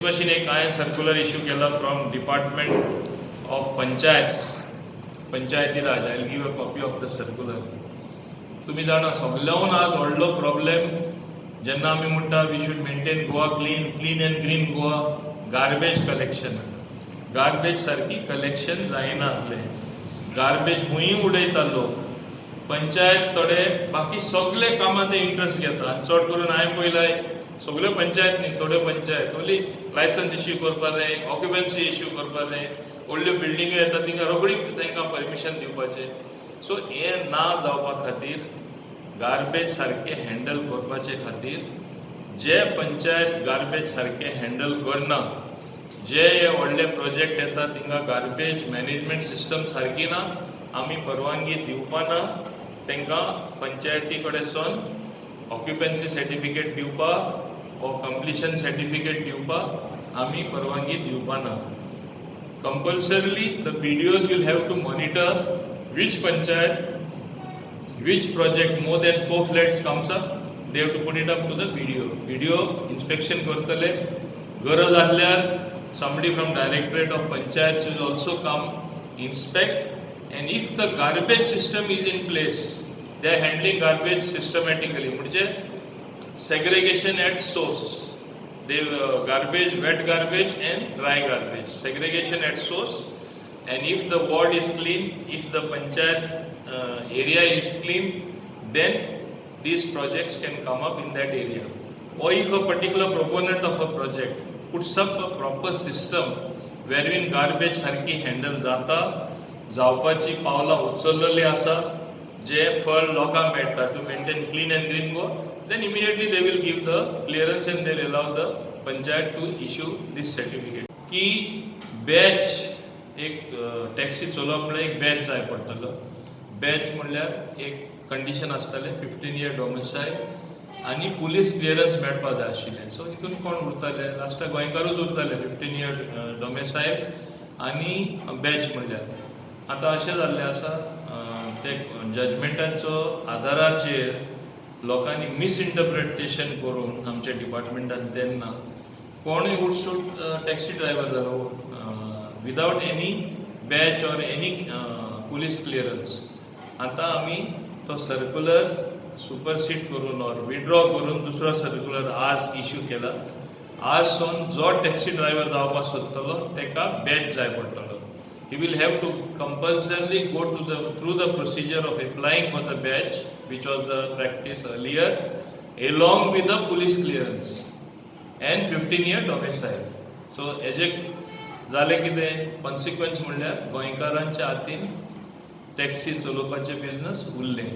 भाशेन एक हांवें सर्क्युलर इश्यू केला from Department of Panchayat, Panchayati Raj. I give a copy of the circular. तुमी जाणा, सगल्याहून आज व्हडलो प्रॉब्लेम जेन्ना आमी म्हणटा we should maintain Goa clean, clean and green Goa, garbage collection. Garbage सारकी कलेक्शन जायना आसलें. गार्बेज खंयूय उडयता लोक. पंचायत थोडे बाकी सगळे कामां ते इंट्रस्ट घेता आनी चड करून हांवें पळयलां, सगळ्यो पंचायत न्ही, थोड्यो पंचायत only licence issue करपा जाय, ऑक्युपन्सी इश्यू करपा जाय. व्हडल्यो बिल्डिंग्यो येता, तिंगा रोखडी तांकां परमिशन दिवपाचें. सो हें ना जावपा खातीर, गार्बेज सारकें हँडल करपाचे खातीर, जे पंचायत गार्बेज सारकें हँडल करना, जे हे व्हडले प्रोजेक्ट येता थिंगा गार्बेज मॅनेजमेंट सिस्टम सारकी ना, आमी परवानगी दिवपाना तांकां पंचायती कडेन ऑक्युपन्सी सर्टिफिकेट दिवपाक वो कंप्लिशन सर्टिफिकेट दिवपाक आमी परवानगी दिवपाना. Compulsorily the BDOs will have to monitor which panchayat, which project more than four flats comes up, they have to put it up to the BDO. BDO inspection करतले. गरज आसल्यार somebody from Directorate of Panchayats will also come inspect, and if the garbage system is in place, they are handling garbage systematically, म्हणजे segregation at source, they garbage, wet garbage and dry garbage, segregation at source, and if the ward is clean, if the panchayat area is clean, then these projects can come up in that area. Or if a particular proponent of a project puts up a proper system wherein garbage सारकी handle जाता, जावपाची पावलां उचललेली आसा, जे फळ लोकांक मेळटा to maintain clean and green Goa, then immediately they will give the clearance and they allow the panchayat to issue this certificate. की batch, एक टॅक्सी चलोवप म्हणल्यार एक बॅच जाय पडटलो. बॅच म्हणल्यार एक कंडिशन आसतालें, 15 इयर डोमिसायल आनी पुलीस क्लियरन्स मेळपा जाय आशिल्लें. सो हितून कोण उरताले? लास्टाक गोंयकारूच उरताले, 15 इयर डोमिसायल आनी बॅच म्हणल्यार. आतां अशें जाल्लें आसा, ते जजमेंटाचो आदाराचेर लोकांनी मिसइंटरप्रिटेशन करून आमच्या डिपार्टमेंटान तेन्ना कोणूय उठसूट टॅक्सी ड्रायव्हर जालो without any badge or any police clearance. आतां आमी तो सर्क्युलर सुपरसीड करून ऑर विड्रॉ करून दुसरो सर्क्युलर आज इश्यू केला. आज सावन जो टॅक्सी ड्रायव्हर जावपाक सोदतलो ताका बॅच जाय पडटलो. He will have to compulsorily go to the through the procedure of applying for the badge, which was the practice earlier, along with the police clearance and 15 year domicile. So हेजे जालें कितें consequence म्हणल्यार गोंयकारांच्या हातीन taxi चलोवपाचें business उरलें.